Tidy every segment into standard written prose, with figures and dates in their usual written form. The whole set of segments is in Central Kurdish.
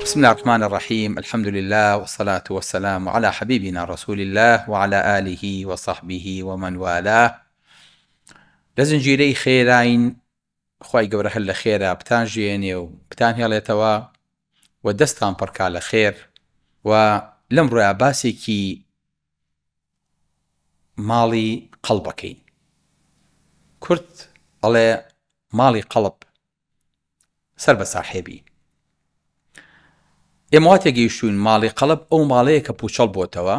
بسم الله الرحمن الرحیم الحمد لله والصلاة والسلام على حبیبنا رسول الله وعلى آله وصحبه ومن والاه. لە زنجیرەی خێراین، خوای گەورە هەر لە خێرا بتان ژێنێ و بتان هێڵێتەوە و دەستان پڕکا لە خێر. و لەم ڕۆیا باسێکی ماڵی قەڵبەکەین. کورد ئەڵێ ماڵی قەڵب سەر بە ساحێبی. ئێمە وا تێگەیشتوین ماڵی قەڵب ئەو ماڵەیە کە پوچەڵ بۆتەوە،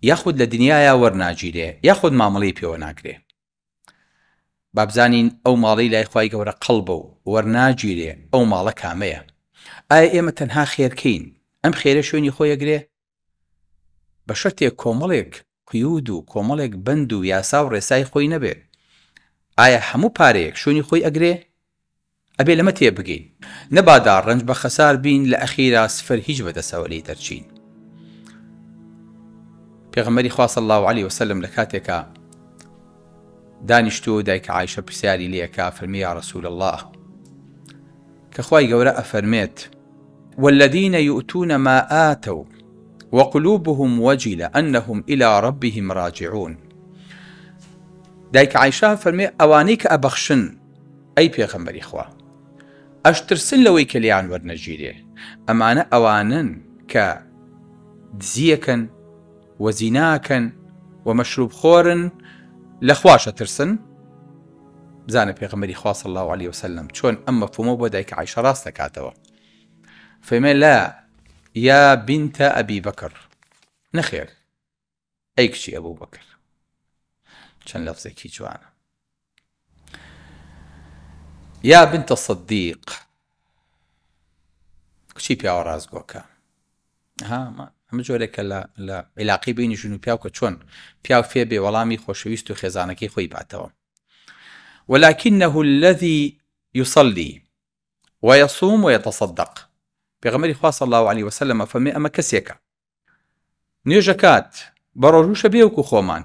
یاخود لە دنیایا وەرناگیرێ، یاخود مامەڵەی پێوە ناکرێ. با بزانین ئەو ماڵەی لای خوای گەورە قەڵبە و وەرناگیرێ ئەو ماڵە کامەیە؟ ئایا ئێمە تەنها خێرکەین ئەم خێرە شوێنی خۆی ئەگرێ؟ بە شەرتێک کۆمەڵێک قیود و کۆمەڵێک بەند و یاسا و ڕێسای خۆی نەبێ. ئایا هەموو پارەیەک شوێنی خۆی ئەگرێ؟ ئەبێ لەمە تێبگەین. نەبادا ڕەنج بە خەسار بین لە ئەخیرا سفر هیچ بەدەسەوە لێی دەرچین. پێغەمبەری خوا صلی اللە علیە وسلم لە کاتێکا دانیشتووە و دایکە عایشە پرسیاری لێ ئەکا فەرمی یا رسول اللە کە خوای گەورە ئەفەرمێت والذین یؤتون ما آتوا وقلوبهم وجلە انهم الی ربهم راجعون. دایکە عایشە فەرمێ ئەوانەی کە ئەبەخشن ئەی پێغەمبەری خوا ئەشترسن لەوەی کە لێیان وەرنەگیرێ، ئەمانە ئەوانەن کە دزیەکەن و زیناکەن و مەشروب خۆرن لە خواش ئەترسن. بزانە پێغەمبەری خوا صلی اللە علیە وسلم چۆن ئەم مەفهومە بۆ دایکە عایشە ڕاست دەکاتەوە. فەرمێ لا یا بنت ئەبی بەکر، نەخێر ئەی کچی ئەبوو بەکر. چەند لەفزێکی جوانە. یا بنت صدیق، کچی پیاوە ڕاستگۆکە. ئەمە جۆرێکە لە عیلاقەی بینی ژن و پیاو کە چۆن پیاو فێ بێ وەڵامی خۆشەویست و خێزانەکەی خۆی باتەوە. ولكنه الذي يصلي ويصوم ويتصدق. پێغەمبەری خوا صلی الله علیه وسلم فەرمی ئەمە کەسێکە نوێژەکات بە ڕۆژووشە بێ وەکو خۆمان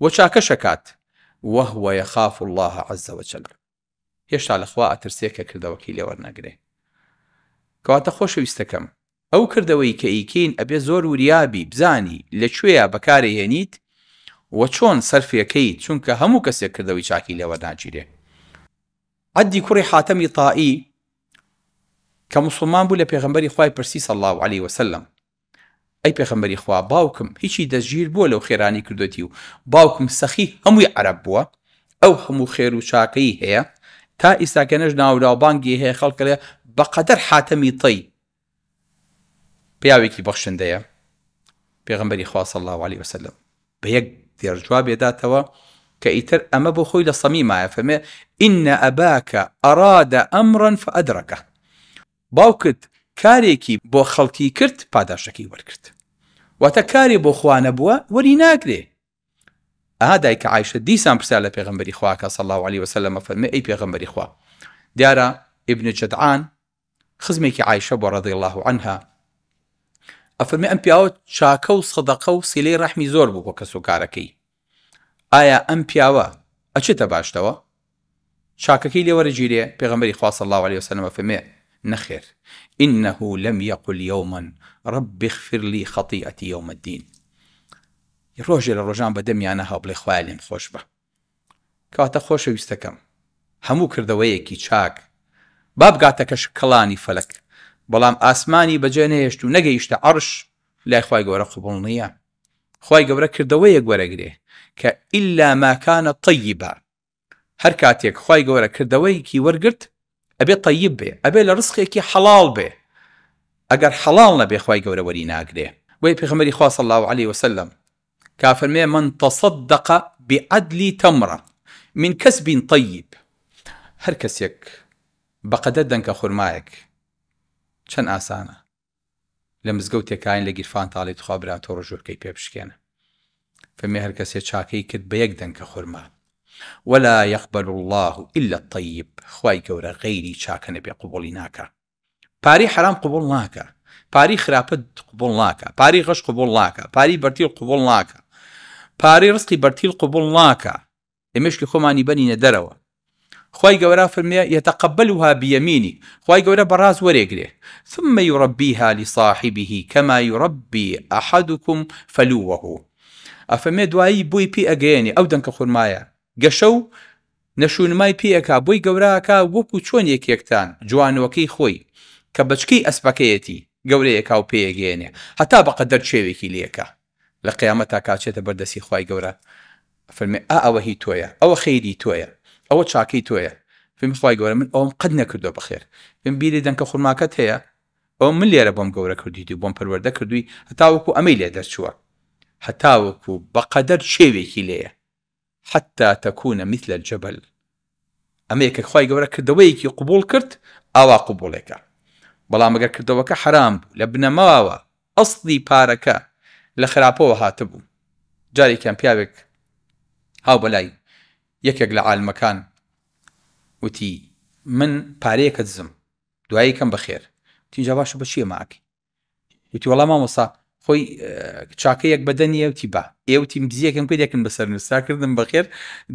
و چاکەشەکات، وهو يخاف الله عز وجل، هێشتا لە خوا ئەترسێ کە کردەوەکەی لێ وەرنەگرێ. کەواتە خۆشەویستەکەم ئەو کردەوەی کە ئیکەین ئەبێ زۆر وریابی بزانی لە کوێیا بەکارێ هێنیت و چۆن سەرفێکەیت، چونکە هەموو کەسێک کردەوەی چاکی لێ وەرناگیرێ. عەدی کوڕی حاتەمی تائی کە موسڵمان بوو لە پێغەمبەری خوای پرسی صلی اللە علیە وسلم ئەی پێغەمبەری خوا باوکم هیچی دەستگیر بووە لەو خێرانەی کردۆتی و باوکم سەخی هەمووی عەرەب بووە ئەو هەموو خێر و چاکەی هەیە تا ئیستا کە نەش ناوراوبانگی هەیە خەڵک ئەڵێ بەقەدەر حاتەمی تەی پیاوێکی بەخشندەیە. پێغەمبەری خوا صلی اللە علیە وسلم بە یەک دێڕ جوابێ داتەوە کە ئیتر ئەمە بۆ خۆی لە سەمیمایە فەرمێ إن أباك أراد أمرا فأدركه، باوکت کارێکی بۆ خەڵکی کرد پاداشتەکەی وەرگرت، واتە کارێ بۆ خوا نەبووە وەری ناگرێ. ئەها دایکە عایشە دیسان پرسیار لە پێغەمبەری خوا کە صلی اللە علیە وسلم فەرمێ ئەی پێغەمبەری خوا دیارە ابن جدعان خزمێکی عایشە بووە رضی اللە عنها ئەفەرمێ ئەم پیاوە چاکە و سەدەقە و سیلەی ڕەحمی زۆر بوو بۆ کەسوکارەکەی، ئایا ئەم پیاوە ئەچێتە باشتەوە چاکەکەی لێ وەرەگیرێ؟ پێغەمبەری خوا صلی اللە علیه وسلم ئەفەرمێ نەخێر، انه لم یقل یوما رب اغفر لی خطیئتی یوم الدین، ڕۆژێ لە ڕۆژان بە دەمیانە هەڵبڵێ خوایە لێم خۆش بە. کەواتە خۆشەویستەکەم هەموو کردەوەیەکی چاک با بگاتە کەشکەڵانی فەلەک بەڵام ئاسمانی بەجێ نەهێشت و نەگەیشتە عەرش لای خوای گەورە قبوڵ نییە. خوای گەورە کردەوەیەک وەرەگرێ کە الا ما کان طیبا، هەر کاتێک خوای گەورە کردەوەیەکی وەرگرت ئەبێ طیب بێ، ئەبێ لە ڕزقێکی حەڵاڵ بێ، ئەگەر حەڵاڵ نەبێ خوای گەورە وەری ناگرێ. بۆیە پێغەمبەری خوا صلی اللە علیە وسلم کە فەرمێ من تصدق بعدل تمرە من کسب طیب، هەر کەسێک بەقەدەر دەنکە خورمایەک، چەند ئاسانە لە مزگەوتێکاین لە گیرفان تاڵی تخوا برا تۆ ڕۆژوورکەی پێ بشکێنە، فەرمێ هەر کەسێ چاکەی کرد بە یەک دەنکە خورما، ولا یقبل اللە الا الطیب، خوای گەورە غەیری چاکە نەبێ قبوڵی ناکا. پارەی حەرام قبوڵ ناکا، پارەی خراپە قبوڵ ناکا، پارەی غەش قبوڵ ناکا، پارەی بەرتیل قبوڵ ناکا، پارەی ڕزقی بەرتیل قبوڵ ناکا. ئێ مێشکی خۆمانی بەنینە دەرەوە. خوای گەورە فەرموێ یتقبلها بیمینه خوای گەورە بە ڕاست وەرێگرێ ثم یربیها لصاحبه کما یربی احدکم فلوه ئەفەرمێ دوایی بۆی پێ ئەگەیەنێ ئەو دەنکە خورمایە گەشە و نەشونمای پێ ئەکا بۆی گەورە ئەکا وەکو چۆن یەکێکتان جوانۆکەی خۆی کە بەچکەی ئەسپەکەیەتی گەورەی ئەکا و پێی ئەگەیەنێ هەتا بەقەدەر چێوێکی لێ ئەکا لە قیامەتا کە ئەچێتە بەر دەستی خوای گەورە ئەفەرمێ ئا ئەوە هی تۆیە ئەوە خەیری تۆیە ئەوە چاکەی تۆیە فەرمی خوای گەورە من ئەوەم قەت نەکردووە بەخێر فەرمی بیری دەنکە خورماکەت هەیە ئەوە من لێرە بۆم گەورە کردویت و بۆم پەروەردە کردووی هەتاوەکو ئەمەی لێ دەرچووە هەتاوەکو بەقەدەر چێوێکی لێیە حتی تکون مثل الجبل ئەمەیە کە خوای گەورە کردەوەیەکی قبوڵ کرد ئاوا قبوڵێکە بەڵام ئەگەر کردەوەکە حەرام بوو لە بنەماوە ئەسڵی پارەکە لە خراپەوە هاتبوو جارێکیان پیاوێک هاو بەلای یەکێک لە عالمەکان وتی من پارەیەکە دزم دوایی کەم بەخێر تینجا باشە بە چیە ماکەی وتی وەڵا مامۆستا خۆی چاکە یەک بەدە نییە وتی با ئێوتیم دزیەکەم کرد یەکم بەسەر نووسا کردم بەخێر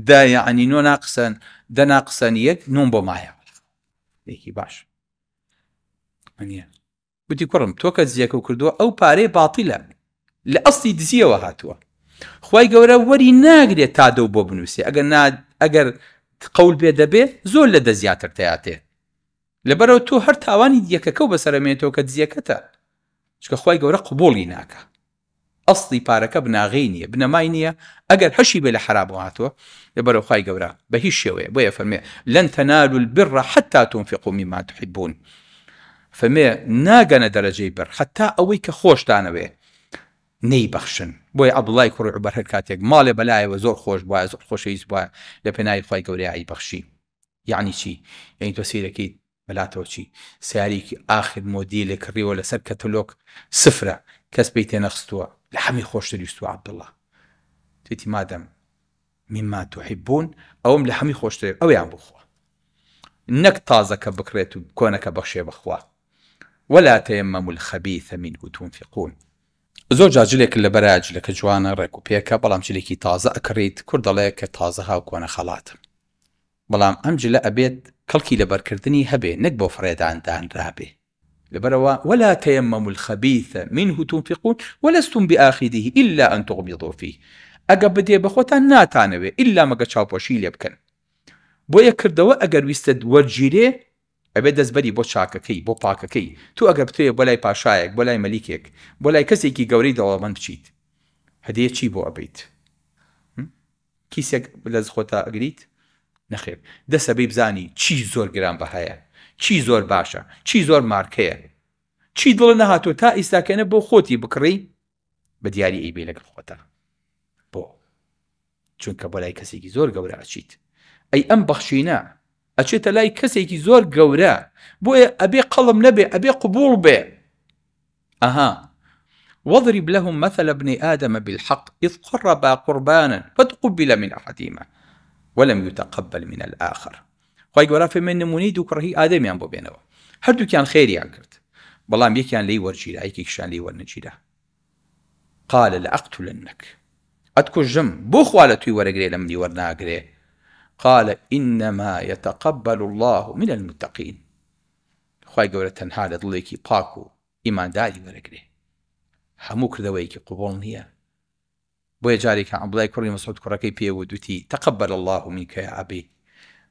دا یعنی نۆ ناقسەن دە ناقسەن یەک نۆم بۆ مایە یەکی باش نییە وتی کوڕم تۆ کە دزیەکە کردووە ئەو پارەی باتیلە لە ئەستی دزیەوە هاتووە خوای گەورە وەری ناگرێت تا دەو بۆ بنووسێ ئەگەر نا ئەگەر قەول بێ دەبێ زۆر لە دە زیاتر تیاتێ لەبەرئەوە تۆ هەر تاوانی یەکەکەو بەسەر ئەمێنێتەوە کە دزیەکەتە چونکە خوای گەورە قبوڵی ناکا ئەسڵی پارەکە بناغەی نیە بنەمای نیە ئەگەر هەشی بێ لە حەرامەوە هاتووە لەبەرئەوە خوای گەورە بە هیچ شێوەیە بۆیە فەرمێ لن تنالوا البر حتى تنفقوا مما تحبون فەرمێ ناگەنە دەرەجەی بر حتا ئەوەی کە خۆشتانەوێ نەیبەخشن بۆیە عەبدوڵای کوڕی عومەر هەر کاتێک ماڵێ بەلایەوە زۆر خۆش بوایە زۆر خۆشەویست بوایە لە پێناوی خوای گەورەیا ئەیبەخشی یەعنی چی؟ یەعنی تۆ سەیرەکەیت بەلاتەوە چی؟ سەیارەیەکی ئاخر مۆدیلێ کڕیوە لەسەر کەتەلۆگ سفرە کەس پێی تێنەخستووە لە هەمووی خۆشتر ویستووە عەبدوڵا تویتی مادەم مما تحبون ئەوم لە هەمووی خۆشترێ ئەویان بخوا نەک تازەکە بکڕێت و کۆنەکە بەخشێ بەخوا ولا تيمموا الخبيث منه تنفقون زۆر جار جلێکت لەبەرایە جلەکە جوانە ڕێک و پێکە بەڵام جلێکی تازە ئەکڕیت کورد دەڵێ کە تازە هاو کۆنە خەڵاتە بەڵام ئەم جلە ئەبێت کەڵکی لەبەرکردنی هەبێ نەک بۆ فڕێدان دانرابێ. لەبەرئەوە، ولا تیمموا الخبیث منه تنفقون ولستم بآخذیه الا ان تغمضوا فیه، ئەگە بدێ بەخۆتان ناتانەوێ ئیلا مەگەر چاوپۆشی لێ بکەن. بۆیە کردەوە ئەگەر ویستت وەرگیرێ ئەبێ دەست بەری بۆ چاکەکەی، بۆ پاکەکەی. تۆ ئەگەر بتەوێ بۆ لای پاشایەک، بۆ لای مەلیکێک، بۆ لای کەسێکی گەورەی دەوڵەمەند بچیت، هەدیە چی بۆ ئەبەیت؟ کیسێک لەز خۆتا ئەگریت؟ نەخێر دەسە بەی بزانی چی زۆر گران بەهایە چی زۆر باشە چی زۆر مارکەیە چی دڵە نەهاتوە تا ئیستاکەنە بۆ خۆتی بکڕی بە دیاری ئەیبەی لەگەڵ خۆتا بۆ چونکە بۆ لای کەسێکی زۆر گەورە ئەچیت ئەی ئەم بەخشینە ئەچێتە لای کەسێکی زۆر گەورە بۆیە ئەبێ قەڵم نەبێ ئەبێ قبوڵ بێ ئەها واضرب لهم مثل ابن آدم بالحق إذ قربا قربانا فتقبل من أحدهما ولم يتقبل من الآخر خوای گەورە فەرمووی نمونەی دوو کوڕی ئادەمیان بۆ بێنەوە هەردووکیان خێریان کرد بەڵام یەکیان لێی وەرگیرا یەکێکیشیان لێی وەرنەگیرا قال لأقتلنك ئەتکوژم بۆ خوا لە توی وەرەگرێ لە منی وەرناگرێ قال إنما يتقبل الله من المتقين خوای گەورە تەنها لە دڵێکی پاک و ئیمانداری وەرەگرێ هەموو کردەوەیەکی قبوڵ نییە بۆیە جارێکیان عەبدوڵای کوڕی مەسعود کوڕەکەی پێ وت وتی تقبل اللە منک یا ابی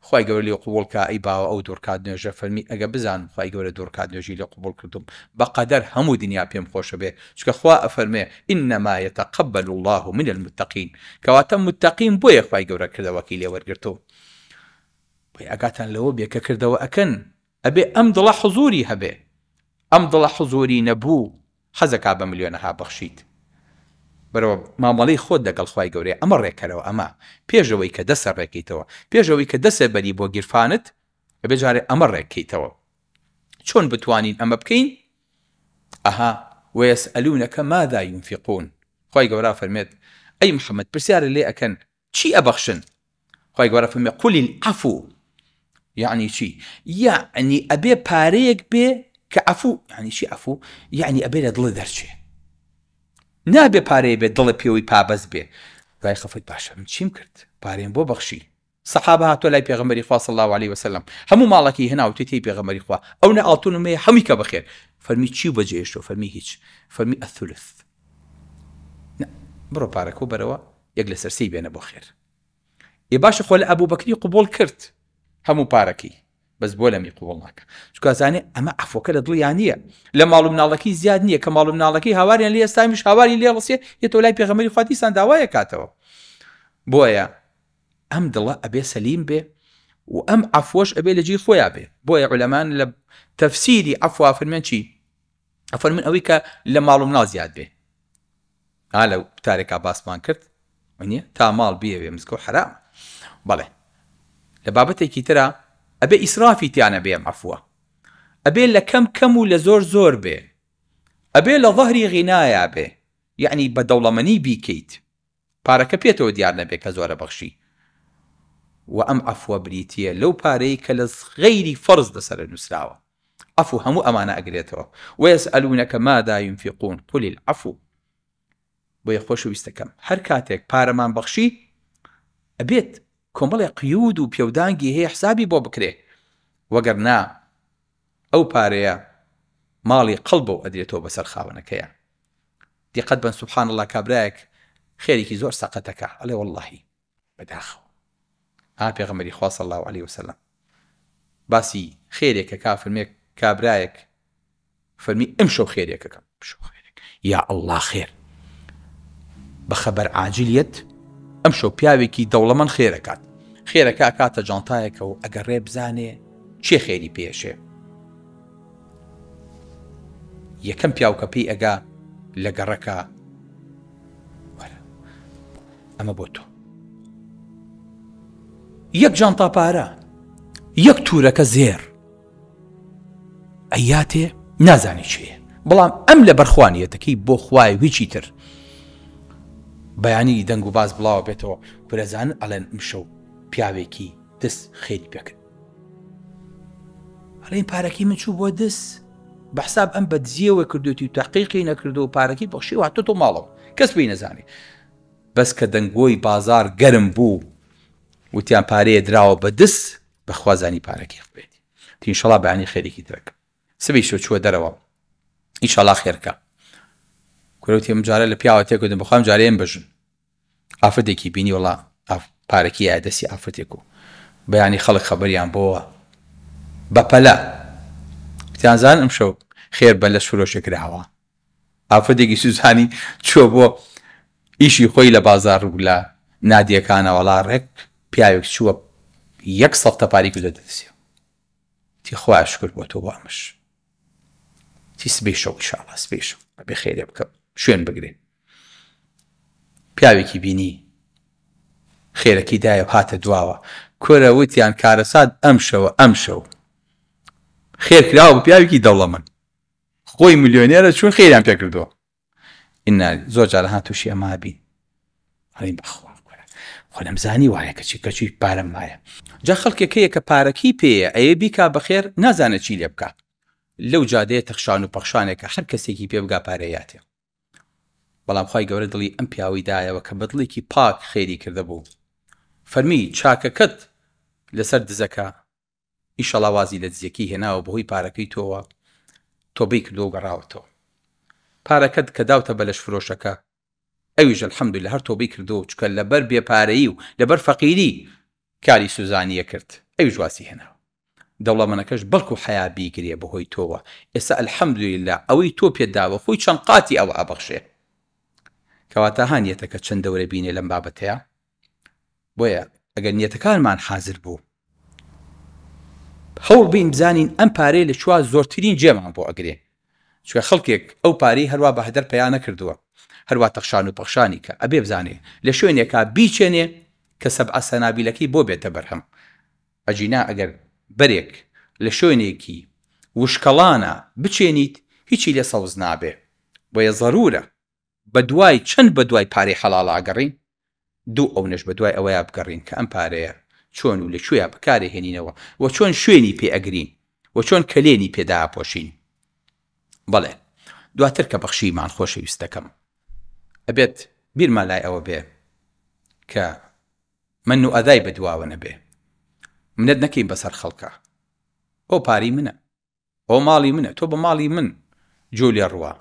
خوای گەورە لێ قبوڵ کا ئەی باوە ئەو دوو ڕکات نوێژە فەرمی ئەگە بزانم خوای گەورە دوو ڕکات نوێژی لێ قبوڵ کردوم بەقەدەر هەموو دنیا پێم خۆشە بێ چونکە خوا ئەفەرمێ انما یتقبل اللە من المتقین کەواتە متقین بۆیە خوای گەورە کردەوەکەی لێ وەرگرتوم بۆیە ئاگاتان لەوە بێ کە کردەوە ئەکەن ئەبێ ئەم دڵە حزوری هەبێ ئەم دڵە حزوری نەبوو حەزەکا بە ملیۆنەها بەخشیت بەرەوە مامەڵەی خۆت لەگەڵ خوای گەورەیە ئەمە ڕێکەرەوە ئەمە پێش ئەوەی کە دەسە ڕێکەیتەوە پێش ئەوەی کە دەسە بەری بۆ گیرفانت ئەبێ جارێ ئەمە ڕێککەیتەوە چۆن بتوانین ئەمە بکەین ئەها ويسألونك ماذا ينفقون خوای گەورە فەرمێت ئەی محمد پرسیارت لێ ئەکەن چی ئەبەخشن؟ خوای گەورە فەرمی قل العفو یعنی چی؟ یعنی ئەبێ پارەیەک بێ کە عەفو یعنی چی عەفو؟ یعنی ئەبێ لە دڵت دەرچێ نابێ پارەیە بێ دڵت پێوەی پابەست بێ دوای خەفەت باشە من چیم کرد پارەیم بۆ بەخشی. سەحابە هاتووە لای پێغەمبەری خوا صلی اللە علیە وسلم هەموو ماڵەکەی هێنا وتویتی ئەی پێغەمبەری خوا ئەو نە ئاڵتونم هەیە هەمووی کە بەخێر فەرمی چی و بەجێ هێشتووە فەرمی هیچ فەرمی الثلث نا بڕۆ پارەکەو بەرەوە یەک لەسەر سێی بێنە بۆ خێر ئێ باشە خۆ لە ئەبوبەکری قبوڵ کرد هەموو پارەکەی بەس بۆ لەمی قبوڵ ناکە چونکە ئەزانێ ئەمە عەفوەکە لە دڵیا نییە لە ماڵ و مناڵەکەی زیاد نییە کە ماڵ و مناڵەکەی هاواریان لێ ئێستامیش هاواری لێ ڕسێ یەتەوە لای پێغەمبەری خوا دیسان داوایە کاتەوە بۆیە ئەم دڵە ئەبێ سەلیم بێ و ئەم عەفوەش ئەبێ لە جێی خۆیا بێ بۆیە عولەمان لە تەفسیری عەفوا فەرمیان چی ئەفەرمن ئەوەی کە لە ماڵ و مناڵ زیاد بێ ها لە تارێکا باسمان کرد نیە تا ماڵ بیەوێ مزگەوت حەرام بەڵێ لە بابەتێکی ترا ئەبێ ئیسرافی تیانە بێ ئەم عەفوە ئەبێ لە کەم کەم و لە زۆر زۆر بێ ئەبێ لە ظەهری غینایا بێ یەعنی بە دەوڵەمەنی بیکەیت پارەکە پێتەوە دیار نەبێ کە زۆرە بەخشی وە ئەم عەفوە بریتیە لەو پارەی کە لە غەیری فەرز لەسەرە نوسراوە عەفو هەموو ئەمانە ئەگرێتەوە ویسئلونک ماذا ينفقون قل العفو بۆیە خۆشەویستەکەم هەر کاتێک پارەمان بەخشی ئەبێت کۆمەڵێ قیود و پێودانگی هەیە حسابی بۆ بکرێ وەگەر نا ئەو پارەیە ماڵی قەڵبەو ئەدرێتەوە بەسەر خاوەنەکەیا دیقەت بەن سبحان اللە کابرایەک خێرێکی زۆر سەقەتەکە ئەڵێ واللهی بەداخەوە ئا پێغەمبەری خوا صلی اللە علیه وسلم باسی خێرێکە کا فەرمێ کابرایەک فەرمی ئەمشەو خێرێکەکەم شەو خێرێک یا اللە خێر بە خەبەر عاجلیت ئەمشەو پیاوێکی دەوڵەمەند خێرەکات خێرەکە ئەکاتە جانتایەکە و ئەگەڕێ بزانێ چێ خێری پێشێ یەکەم پیاو کە پێی ئەگا لە گەڕەکە وەرە ئەمە بۆ تۆ یەک جانتا پارە یەک تورەکە زێر ئەیاتێ نازانی چێ بەڵام ئەم لە بەرخوانیەتەکەی بۆ خوای هیچی تر بەیانی دەنگ و باز بڵاوە بێتەوە کورەزان ئەڵێن ئمشەو پیاوێکی دەست خێری پێکرد ئەڵێن پارەکەی من چوو بۆ دز بە حساب ئەم بە دزیەوە کردوێتی و تەحقیقی نەکردو و پارەکەی بەخشی و هاتۆتەوە ماڵەوە کەس پێی نەزانێ بەس کە دەنگۆی بازار گەرم بوو وتیان پارەیە دراوە بە دز بەخوا زانی پارەکەی خۆیەتی تینشەڵا بەیانی خێرێکی ترەکە سبەی شەو چووە دەرەوە ئیشەڵا خێرکە کورەوتی ئەم جارە لە پیاوە تێکردن بەخوام جارێم بژن ئافرەتێکی بینی وەڵا پارەکی یایە دەستی ئافرەتێک و بەیانی خەڵک خەبەریان بۆوە بەپەلە وتیان زان ئەمشەو خێر بە لەش فرۆشێ کراوە ئافرەتێکی سوزانی چووە بۆ ئیشی خۆی لە بازاڕ و لە نادیەکانە وەڵا ڕێک پیاوێک چووە یەک سەفتە پارەی کردە دەستیەوە تی خوایە شکر بۆ تۆ بۆ ئەمەش تی سبەی شەو ئیشاڵا سبەی شەو ئەبێ خێرێ بکەم شوێن بگرێ پیاوێکی بینی خێرەکەی دایە و هاتە دواوە کورە وتیان کارەسات ئەم شەوە ئەم شەو خێر کراوە بە پیاوێکی دەوڵەمەند خۆی ملیۆنێرە چون خێریان پێکردووە ئینا زۆر جار ها تووشی ئەمە بین ئەڵێین بەخوا کورە خۆ نەمزانی وایە کەچی کەچی پارەم مایە جا خەڵکێک هەیە کە پارەکەی پێیە ئەیە بیکا بەخێر نازانێت چی لێ بکا لەو جادەیە تەخشان و پەخشانێکە هەر کەسێکی پێ بگا پارەیاتێ بەڵام خوای گەورە دڵی ئەم پیاوەی دایەوە کە بە دڵێکی پاک خێری کردبوو فەرمی چاکەکەت لەسەر دزەکە ئیشەڵا وازی لە دزیەکەی هێناوە بەهۆی پارەکەی تۆوە تۆبەی کردووە و گەڕاوەتەوە پارەکەت کە داوتە بە لەشفرۆشەکە ئەویش الحمدللە هەر تۆبەی کردووە و چونکە لەبەر بێ پارەیی و لەبەر فەقیری کاری سوزانیە کرد ئەویش وازی هێناوە دەوڵەمەنەکەش بەڵکو حەیا بیگرێ بەهۆی تۆوە ئێستا الحمدللە ئەوەی تۆ پێت داوە خۆی چەند قاتی ئەوە ئەبەخشێ کەواتە ها نیەتەکە چەند دەورە بینێ لەم بابەتەیا بۆیە ئەگەر نیەتەکانمان حازر بوو هەوڵ بین بزانین ئەم پارەیە لە چوا زۆرترین جێمان بۆ ئەگرێ چونکە خەڵکێک ئەو پارەی هەروا بە هەدەر پەیا نەکردووە هەروا تەخشان و پەخشانی کە ئەبێ بزانێ لە شوێنێکا بیچێنێ کە سەبعە سەنابیلەکەی بۆ بێتە بەرهەم ئەگینا ئەگەر بەرێک لە شوێنێکی وشکەڵانە بچێنیت هیچی لێ سەوز نابێ بۆیە زەرورە بەدوای چەند بەدوای پارەی حەڵاڵا ئەگەڕێین دوو ئەونەش بەدوای ئەوەیا بگەڕێین کە ئەم پارەیە چۆن و لە کوێیا بەکارێ هێنینەوە و چۆن شوێنی پێ ئەگرین و چۆن کەلێنی پێ دائەپۆشین. بەڵێ دواتر کە بەخشیمان خۆشەویستەکەم ئەبێت بیرمان لای ئەوە بێ کە. من و ئەدای بەدواوە نەبێ منەت نەکەین بەسەر خەڵکا ئەو پارەی منە ئەوە ماڵی منە تۆ بە ماڵی من جۆ لێ ڕوا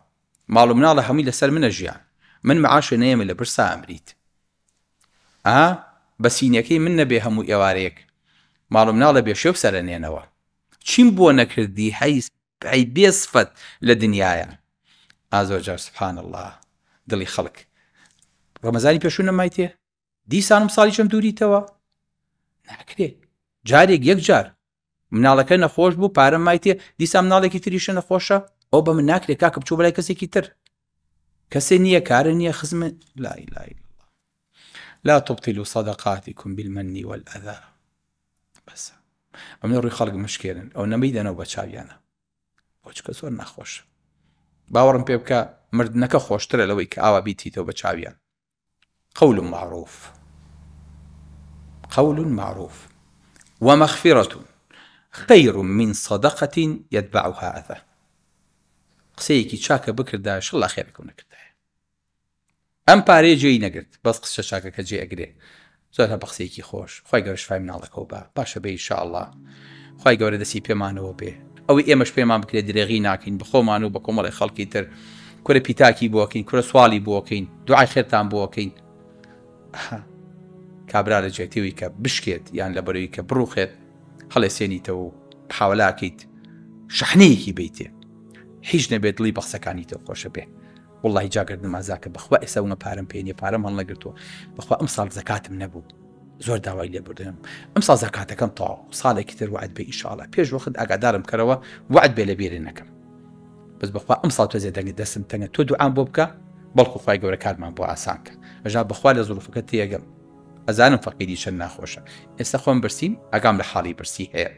ماڵ و مناڵە هەمووی لەسەر منە ژیان من معاشێ نەیەمە لە برسا ئەمریت ئا بە سینەکەی من نەبێ هەموو ئێوارەیەک ماڵ و مناڵە بێ شێو سەرەنێنەوە چیم بۆ نەکردی هەی هەی بێ سفەت لە دنیاە ئا زۆر جار سبحان اللە دڵی خەڵک ڕەمەزانی پێشوو نەمایتێ دیسانم ساڵیشم دووریتەوە ناکرێ جارێک یەک جار مناڵەکە نەخۆش بوو پارەم مایتێ دیسان مناڵێکی تریشە نەخۆشە ئەو بە من ناکرێ کاکە بچۆ بەلای کەسێکی تر کەسێ نییە کارە نییە خزمە لا إله إلا الله لا تبطلوا صدقاتكم بالمن والأذى بەس ئەمە ڕووی خەڵک مشکێنن ئەو نەمەیدەنەوە بە چاویانە بۆچکە زۆر ناخۆش باوەڕم پێ بکە مردنەکە خۆشترە لەوەی کە ئاوا بیتیتەوە بە چاویان قول معروف قول معروف ومغفرة خیر من صدقة یتبعها اذی قسەیەکی چاکە بکردایە شڵا خێرەکەو نەکردایە ئەم پارەیە جێی نەگرت بەس قسە چاکەکە جێ ئەگرێ زۆر هە بە قسەیەکی خۆش خوای گەورە شفای مناڵەکەو با باشە بێ ان شاء اللە خوای گەورە دەستی پێمانەوە بێ ئەوەی ئێمەش پێمان بکرێت درێغی ناکەین بە خۆمان و بە کۆمەڵی خەڵکی تر کورە پیتاکی بۆکەین کورە سواڵی بۆکەین دوعای خێرتان بۆکەین کابرا لە جێتیوی کە بشکێت یان لە بەرەوی کە بڕوخێت هەڵێسێنیتەوە و حاولاکەیت شەحنەیەکی بیتێ هیچ نەبێت دڵی بە قسەکانی تۆ خۆشە بێ وەڵاهی جا گەردنم ئازاکە بەخوا ئێستا ومە پارەم پێ نیە پارەم هەڵنەگرتووە بەخوا ئەم ساڵ زەکاتم نەبوو زۆر داوای لێبوردنم ئەم ساڵ زەکاتەکەم تەواو ساڵێکی تر وعد بێ ئینشاءاللە پێش وەخت ئاگادارم کەرەوە وعد بێ لە بیرێ نەکەم بەس بەخوا ئەم ساڵ تۆزێ دەنگ دەستم تەنگە تۆ دوعام بۆ بکە بەڵکو خوای گەورە کارمان بۆ ئاسان کە ئەژا بەخوا لە زروفەکە تێگەم ئەزانم فەقیری چەند ناخۆشە ئێستا خۆم برسیم ئاگام لە حاڵی برسی هەیە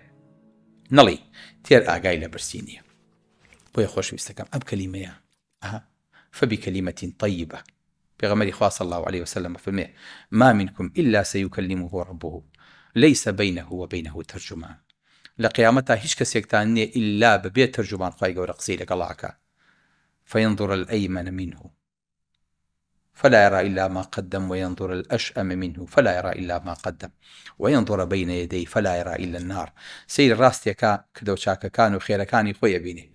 نەڵی تێر ئاگای لە برسی نییە بۆیە خۆشەویستەکەم ئەم کەلیمەیە ئەها فبکلمة طیبە پێغەمبەری خوا صلی اللە علیە وسلم ئەفەرموێ ما منکم الا سیکلمه ربه لیس بینه و بینه ترجمان لە قیامەتا هیچ کەسێکتان نیە ئیلا بەبێ تەرجومان خوای گەورە قسەی لەگەڵا ئەکا فینظر الایمن منه فلا يرى إلا ما قدم وينظر الأشأم منه فلا يرى إلا ما قدم وينظر بين يديه فلا يرى إلا النار سەیری ڕاستێکا کردەوە چاکەکان و خێرەکانی خۆی ئەبینێ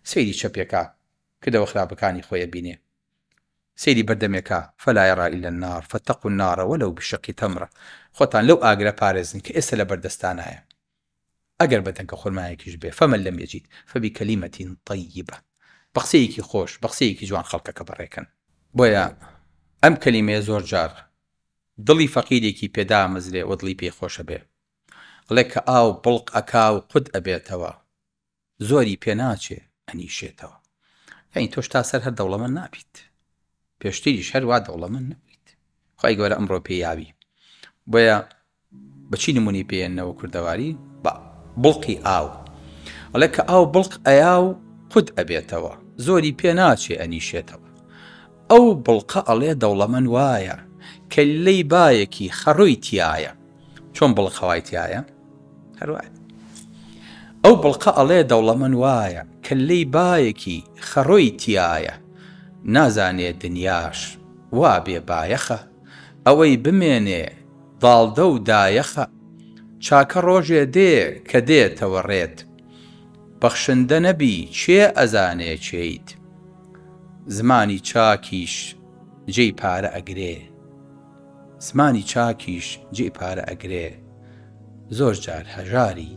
سەیری چەپێکا کردەوە خراپەکانی خۆی ئەبینێ سەیری بەردەمێکا فلا يرى إلا النار فاتقوا النار ولو بشق تمرة خۆتان لەو ئاگرە پارێزن کە ئێستا لە بەردەستانایە ئەگەر بە دەنکە خورمایەکیش بێ فمن لم یجد فبکلمە طیبە بە قسەیەکی خۆش بە قسەیەکی جوان خەڵکەکە بەڕێکەن. بۆیە ئەم کەلیمەیە زۆر جار دڵی فەقیرێکی پێ دامەزرێ و دڵی پێی خۆشە بێ ئەڵێ کە ئاو بڵق ئەکا و قوت ئەبێتەوە زۆری پێ ناچێ ئەنیشێتەوە یانی تۆش تا سەر هەر دەوڵەمەند نابیت پێشتریش هەر وا دەوڵەمەند نەبوویت خوای گەورە ئەمڕۆ پێی یاوی بۆیە بەچی نمونەی پێێنەوە کوردەواری بە بڵقی ئاو ئەڵێ کە ئاو بڵق ئەیا و قوت ئەبێتەوە زۆری پێ ناچێ ئەنیشێتەوە ئەو بڵقە ئەڵێ دەوڵەمەند وایە کەللەی بایەکی خەڕۆی تیایە چۆن بڵق هەوای تیایە هەروایە ئەو بڵقە ئەڵێ دەوڵەمەند وایە کەللەی بایەکی خەڕۆی تیایە نازانێ دنیاش وا بێ بایەخە ئەوەی بمێنێ داڵدە و دایەخە چاکە ڕۆژێ دێ کە دێتەوە ڕێت بەخشندە نەبی کێ ئەزانێ کێیت زمانی چاکیش جێی پارە ئەگرێ زمانی چاکیش جێی پارە ئەگرێ زۆر جار هەژاری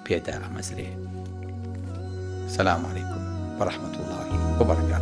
پێ دائەمەزرێ سلام علیکم ورحمة اللە وبرکاته.